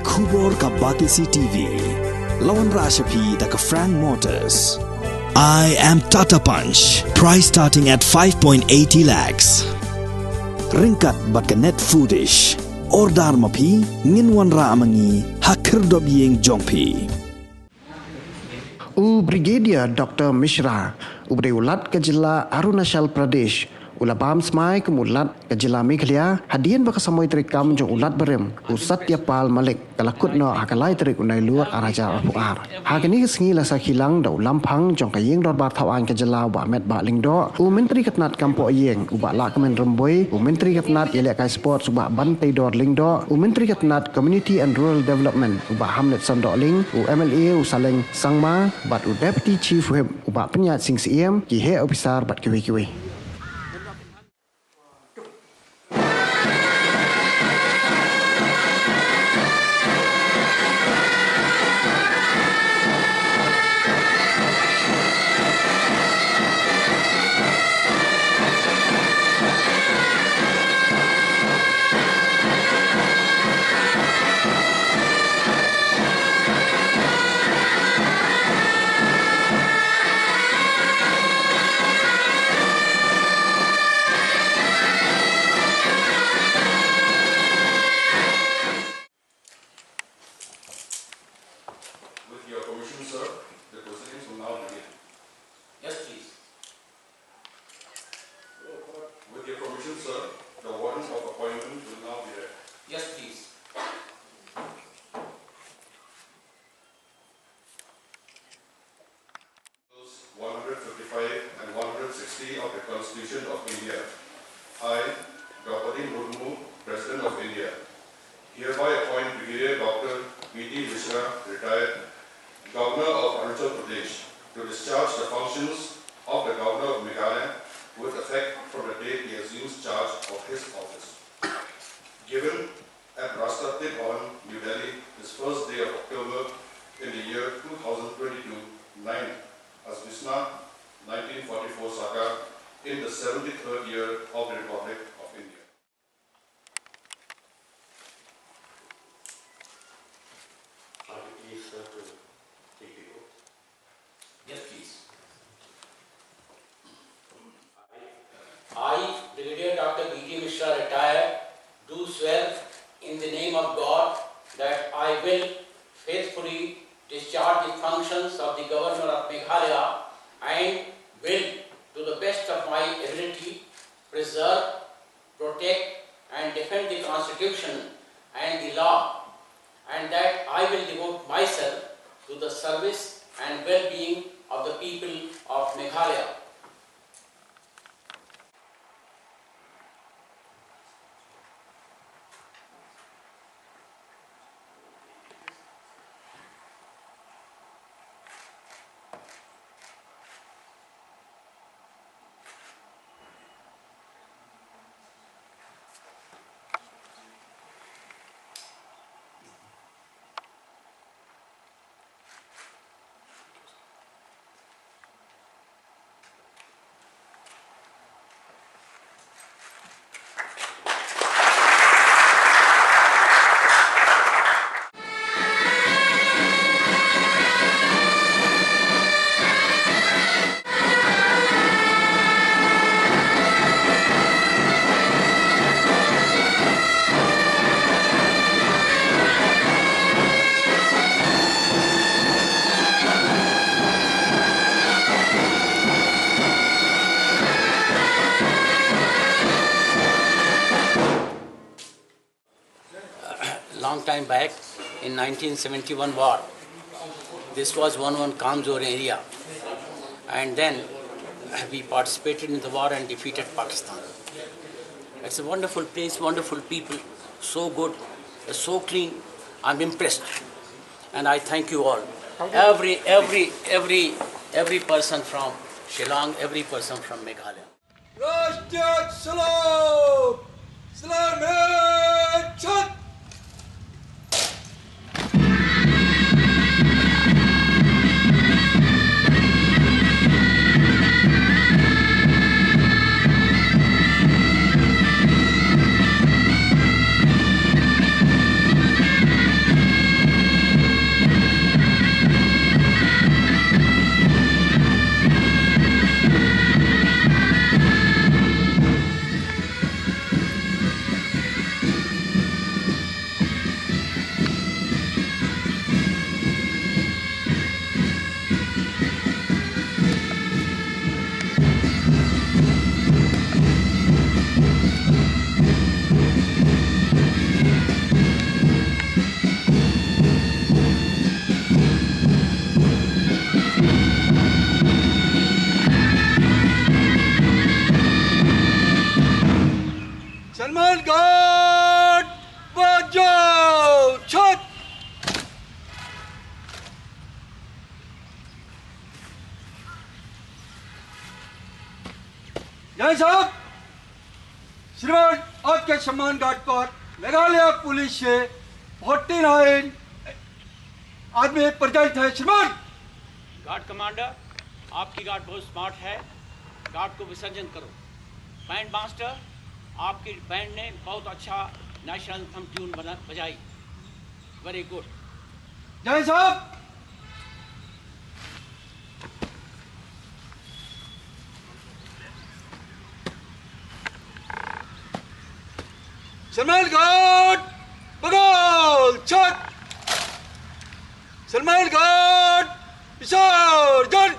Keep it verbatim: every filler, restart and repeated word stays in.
Khubor ka Batesi T V. La wanrah sha phi da ka Frank Motors. I am Tata Punch. Price starting at five point eighty lakhs. Ryngkat bad ka Net Foodish. Order ma phi, ngin wanrah ma ngi ha khyrdop ïing jong phi. U Brigadier Doctor Mishra, u ba dei u Lat ka jylla Arunachal Pradesh, u la bam smai kum u Lat ka jylla Meghalaya, hadien ba ka samoi treikam jong u Lat barim, u Satya Pal Malik, ka la kut noh ha ka lai tarik u Nailur ar hajar arphew ar. Ha kane ka sngi la sakhi lang da u Lamphang jong ka Ïing Dorbar Thaw Aiñ ka jylla u Bah Metbah Lyngdoh, u Myntri ka tnad Kam Poh Ïing, u Bah Lahkmen Rymbui, u Myntri ka tnad Ïalehkai Sports, u Bah Banteidor Lyngdoh, u Myntri ka tnad Community and Rural Development, u Bah Hamletson Dohling, u M L A u Saleng Sangma, bad u Deputy Chief Whip, u Bah Pynïaid Sing Syiem, ki heh ophisar bad kiwei kiwei. With your permission, sir, the proceedings will now begin. Yes, please. With your permission, sir, the warrant of appointment will now be read. Yes, please. One hundred fifty-five and one hundred sixty of the Constitution of India. I, Draupadi Murmu, President of India, hereby appoint Brigadier Doctor B D Mishra, retired, Governor of Arunachal Pradesh, to discharge the functions of the Governor of Meghalaya with effect from the date he assumes charge of his office. Given at Rashtrapati Bhavan, New Delhi, this first day of October in the year two thousand twenty-two, ninth Asvisna, nineteen forty-four Saka, in the seventy-third year of the Republic of India. I request sir to take the oath. Yes, please. I, Brigadier Doctor B D Mishra, retired, do swear in the name of God that I will faithfully discharge the functions of the Governor of Meghalaya and will, to the best of my ability, preserve, protect and defend the Constitution and the law, and that I will devote myself to the service and well-being of the people of Meghalaya. Long time back, in nineteen seventy-one war, this was one one Kamjor area, and then we participated in the war and defeated Pakistan. It's a wonderful place, wonderful people, so good, so clean. I'm impressed, and I thank you all. Every, every, every, every person from Shillong, every person from Meghalaya. Rashtriya Salute! Salute! जय साहब, श्रीमान, आज के सम्मान गार्ड पर मेघालय पुलिस से फोर्टी नाइन आदमी प्रेजेंट है, श्रीमान। गार्ड कमांडर, आपकी गार्ड बहुत स्मार्ट है। गार्ड को विसर्जन करो। बैंड मास्टर, आपकी बैंड ने बहुत अच्छा नेशनल एंथम ट्यून बना बजाई। वेरी गुड। जय साहब। सलमान घाट बगल छत। सलमान घाट विसर्जन।